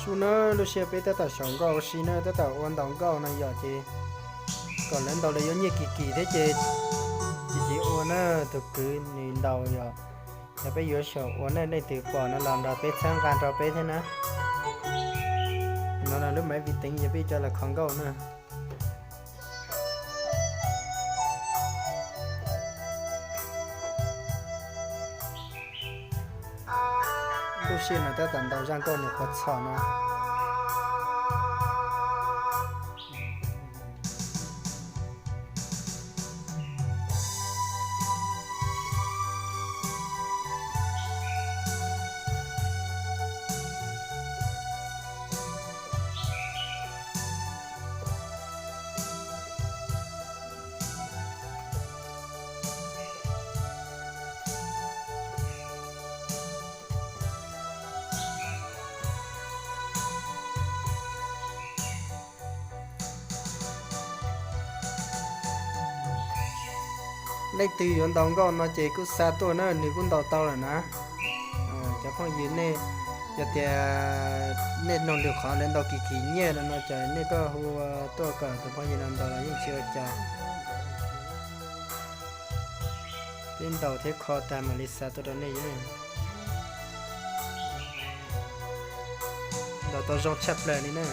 Kuv na, lub sij hawm peb tab tom xyaum nkauj ua si na, tab tom ua ntaus nkauj no yom, ces kom lawv ntaus los yuav nyiaj kim kim thiab ces, ces tsis ua na, tus kwv nws ntaus yom. Yog peb yuav xyaum ua na, leej twg pom no los nrog peb txhawb nqa nrog peb thiab na. No lub maiv vi teev yog peb coj los kho nkauj na. Lub sij hawm no tab tom ntaus zaj nkauj nws qhuav txhom no. Leej twg yuav ntaus nkauj no ces kuj xa tuaj na, nws kuj ntaus tau lawm na. Cov phooj ywg nej, yog tias nej mloog lwm qhov lawv ntaus kim kim nyiaj no no ces nej kuj hu tuaj kom tus phooj ywg no ntaus los yeej tsis ua cas. Peb ntaus thiab kho tag mam li xa tuaj rau nej. Ntaus tau zoo tshaj plaws li na.